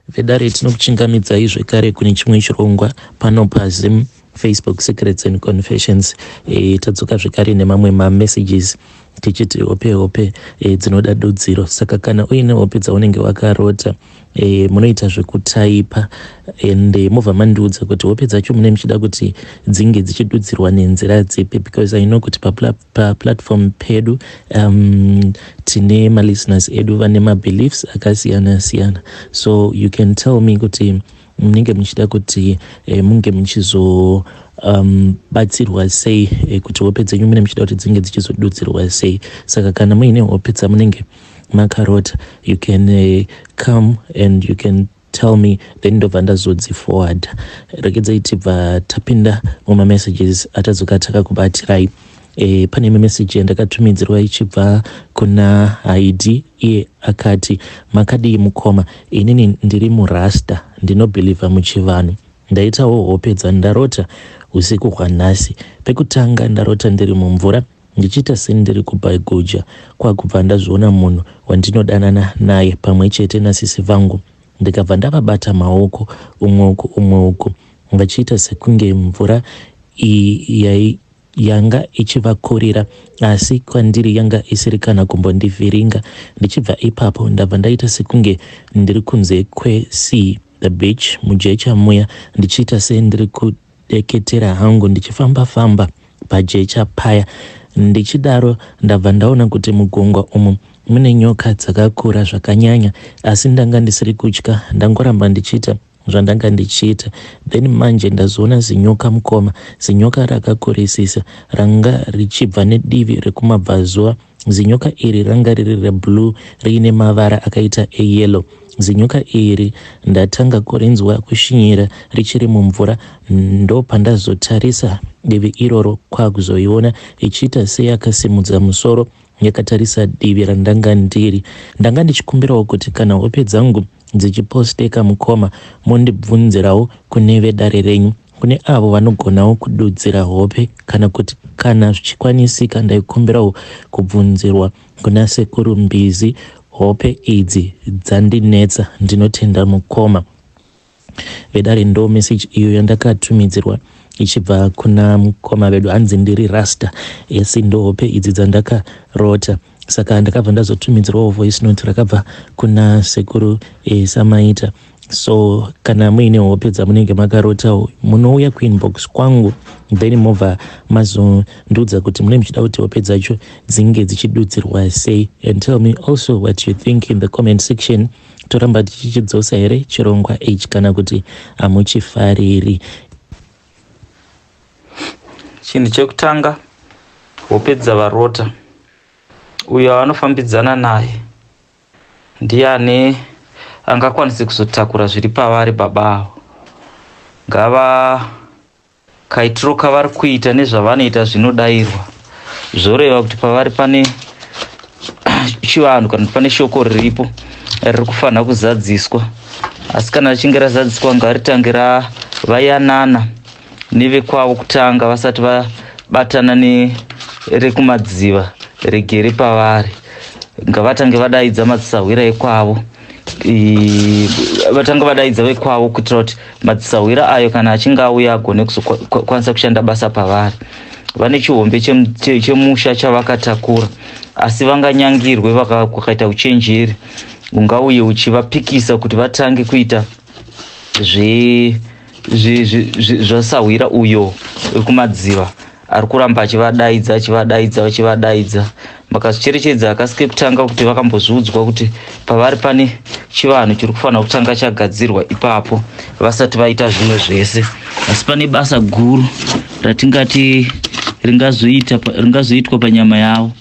Vedare, tinokuchingamidzai zvekare kune chimwe chirongwa pano paZim Facebook Secrets and Confessions. Tadzoka zvekare nemamwe mamessages tichiti hope hope dzinoda dudziro. Saka kana uine hope dzaunenge wakarota, munoita zvekutaipa and mobva mandiudza kuti hope dzacho mune muchida kuti dzinge dzichidudzirwa nenzira dzipi, because I know kuti paplatform pedu tine malisteners edu vane mabeliefs akasiyana siyana. So you can tell me kuti munenge muchida kuti munge muchizo batsirwa sei, kuti hope dzenyu mune muchida kuti dzinge dzichizodudzirwa sei. Saka kana muine hope dzamunenge makarota, you can come and you can tell me, then ndobva ndazodziforward. Regedzai tibva tapinda mumamessages atadzoka takakubatirai. Pane imwe meseji yandakatumidzirwa ichibva kuna Haidi. Iye akati, "Makadii mukoma? Inini ndiri murasta, ndinobhilivha muchivanhu. Ndaitawo hope dzandarota usiku hwanhasi. Pekutanga ndarota ndiri mumvura ndichiita sendiri kubhaiguja, kwakubva ndazviona munhu wandinodanana naye pamwe chete nasisi vangu, ndikabva ndavabata maoko, umwe uku, umwe uku, vachiita sekunge mvura iyi yanga ichivakurira, asi kwandiri yanga isiri kana kumbondivhiringa. Ndichibva ipapo ndabva ndaita sekunge ndiri kunze kwesea, the beach, mujecha muya, ndichiita sendiri kudeketera hangu ndichifamba-famba pajecha paya. Ndichidaro ndabva ndaona kuti mugungwa umu mune nyoka dzakakura zvakanyanya, asi ndanga ndisiri kutya, ndangoramba ndichiita zvandanga ndichiita. Then manje ndazoona zinyoka, mukoma, zinyoka rakakurisisa ranga richibva nedivi rekumabvazuva. Zinyoka iri ranga riri reblue riine mavara akaita eyellow. Zinyoka iri ndatanga kurinzwa kushinyira richiri mumvura. Ndopandazotarisa divi iroro, kwakuzoiona ichiita seyakasimudza musoro yakatarisa divi randanga ndiri. Ndanga ndichikumbirawo kuti kana hope dzangu dzichiposteka, mukoma, mondibvunzirawo kune vedare renyu, kune avo vanogonawo kududzira hope, kana kuti kana zvichikwanisika ndaikumbirawo kubvunzirwa kuna Sekuru Mbizi. Hope idzi dzandinetsa. Ndinotenda, mukoma." Vedare, ndo message iyo yandakatumidzirwa ichibva kuna mukoma vedu. Hanzi, "Ndiri rasta, asi ndo hope idzi dzandakarota." Saka ndakabva ndazotumidzirwawo voice note rakabva kuna Sekuru Samaita. So kana muine hope dzamunenge makarotawo, munouya kuinbox kwangu, then mobva mazondiudza kuti mune muchida kuti hope dzacho dzinge dzichidudzirwa sei. And tell me also what you think in the comment section. Toramba tichichidzosa here chirongwa ichi, kana kuti hamuchifariri? Chinhu chekutanga, hope dzavarota, uyo anofambidzana naye ndiani angakwanisi kuzotakura zviri pavari? Baba avo ngava kaitiro kavari kuita nezvavanoita zvinodayirwa, zvoreva kuti pavari pane chivanhu kana kuti pane shoko riripo riri kufanira kuzadziswa. Asi kana richinge razadziswa, ngaritange ravayanana nevekwavo kutanga vasati vabatana nerekumadziva regere pavari. Ngavatange vadaidza madzisahwira ekwavo, vatange vadaidza vekwavo kuitira kuti madzisahwira ayo kana achinge auya agone kuzokwanisa kushanda basa pavari. Vane chihombe chemusha chavakatakura, asi vanganyangirwe vakaita uchenjeri ungauye uchivapikisa kuti vatange kuita zvasahwira uyo wekumadziva ari kuramba achivadaidza, achivadaidza, achivadaidza. Makazvicherechedza, akasike kutanga kuti vakambozviudzwa kuti pavari pane chivanhu chiri kufanira kutanga chagadzirwa ipapo vasati vaita zvimwe zvese. Asi pane basa guru ratingati ringazoitwa panyama yavo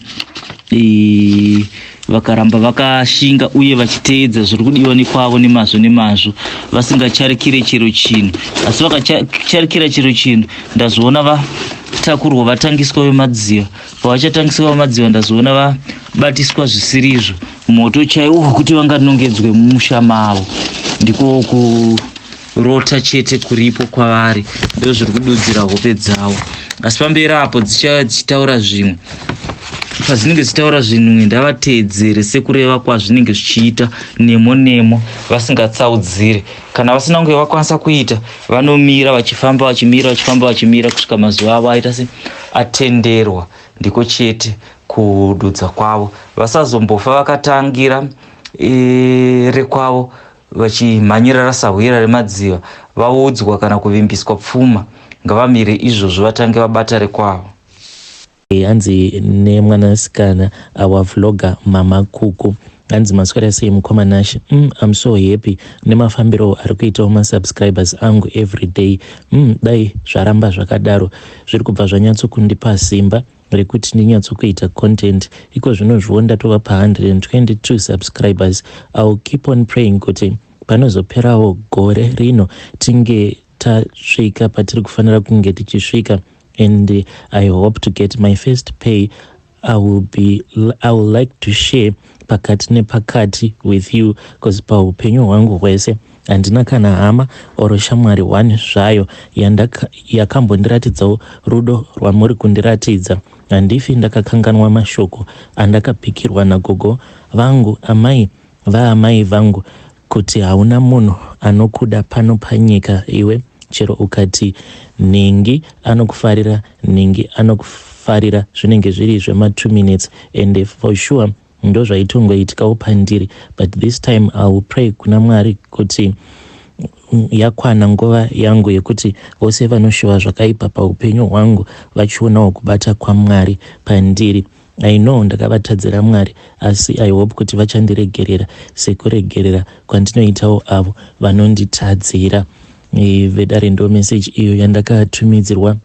vakaramba vakashinga uye vachiteedza zviri kudiwa nekwavo nemazvo nemazvo, vasingacharikire chero chinhu. Asi vakacharikira chero chinhu, ndazoona vatakurwa vatangiswa vemadziva. Pavachatangiswa vemadziva, ndazoona vabatiswa zvisirizvo, moto chaiwo wekuti vanganongedzwe mumusha mavo. Ndiko kurota chete kuripo kwavari, ndo zviri kududzira hope dzavo. Asi pamberi apo dzichava dzichitaura zvimwe. Pazvinenge zvichitaura zvinhu, ndavateedzere sekureva kwazvinenge zvichiita, nemo nemo, vasingatsaudzire. Kana vasina kunge vakwanisa kuita, vanomira vachifamba, vachimira, vachifamba, vachimira, kusvika mazuva avo aita se atenderwa. Ndiko chete kududza kwavo. Vasazombofa vakatangira rekwavo vachimhanyira rasahwira remadziva. Vaudzwa kana kuvimbiswa pfuma, ngavamire izvozvo, vatange vabata rekwavo. Hanzi nemwanasikana, our vlogger Mama Kuku, hanzi, "Maswera sei, mukoma Nash? I'm so happy nemafambiro ari kuitawo masubscribers angu every day. Dai zvaramba zvakadaro. Zviri kubva zvanyatsokundipa simba rekuti ndinyatsokuita content. Iko zvinozviwo ndatova pa122 subscribers. I will keep on praying kuti panozoperawo gore rino tinge tasvika patiri kufanira kunge tichisvika. And I hope to get my first pay. I will like to share pakati nepakati with you, because paupenyu hwangu hwese handina kana hama or shamwari one zvayo yakambondiratidzawo rudo rwamuri kundiratidza. Handifi ndakakanganwa mashoko andakapikirwa nagogo vangu, amai vaamai vangu, kuti hauna munhu anokuda pano panyika iwe. Chero ukati nhingi anokufarira, nhingi anokufarira, zvinenge zviri zvema2 minutes." And for sure ndo zvaitongoitikawo pandiri, but this time I will pray kuna Mwari kuti yakwana nguva yangu yekuti vose vanoshuva zvakaipa paupenyu hwangu vachionawo kubata kwaMwari pandiri. I know ndakavatadzira Mwari, asi I hope kuti vachandiregerera sekuregerera kwandinoitawo avo vanonditadzira." Vedare, ndo message iyo yandakatumidzirwa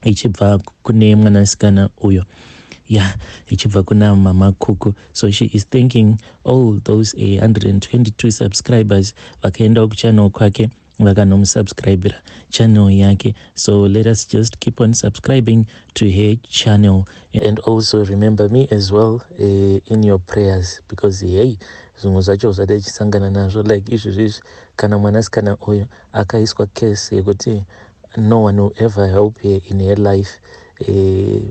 ichibva kune mwanasikana uyo, ya ichibva kuna Mama Kuku. So she is thanking all those 122 subscribers vakaendawo kuchannel kwake vakanomusubscribera channel yake. So let us just keep on subscribing to her channel and also remember me as well in your prayers, because hey, zvimwe zvacho zvada ichisangana nazvo like izvozvo izvi. Kana mwanasikana uyu akaiswa case yekuti no one will ever help her in her life,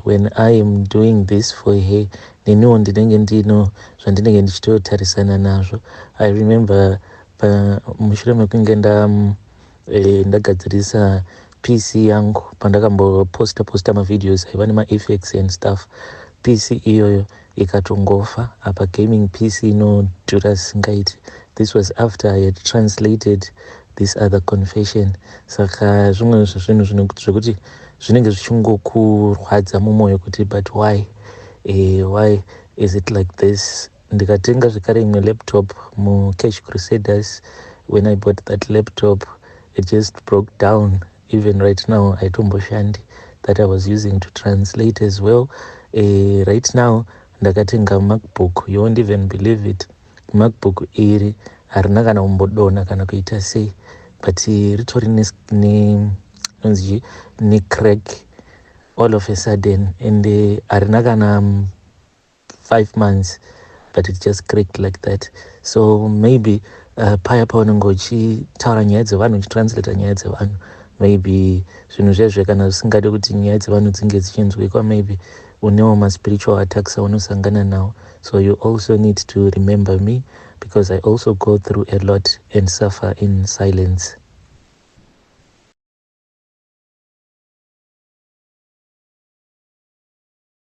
when I am doing this for her, neniwo ndinenge ndino zvandinenge ndichitotarisana nazvo. I remember mushure mekunge ndagadzirisa PC yangu, pandakamboposta posta mavideos aiva nemaeffects and stuff, PC iyoyo ikatongofa. Apa gaming PC inodhura zvisingaiti. This was after I had translated this other confession. Saka zvimwe zvezvinhu zvekuti zvinenge zvichingokurwadza mumwoyo kuti, "But why? Why is it like this?" Ndikatenga zvekare imwe laptop muCash Crusaders. When I bought that laptop, it just broke down. Even right now haitomboshandi, that I was using to translate as well. Right now ndakatenga MacBook. You won't even believe it, MacBook iri harina kana kumbodonha kana kuita sei, but ritori nonzi necrack all of a sudden, and harina kana 5 months, but it just cracked like that. So maybe paya paunenge uchitaura nyaya dzevanhu, uchitranslata nyaya dzevanhu, maybe zvinhu zvezve kana zvisingadi kuti nyaya dzevanhu dzinge dzichinzwikwa, maybe unewo maspiritual attacks aunosangana nawo. So you also need to remember me, because I also go through a lot and suffer in silence.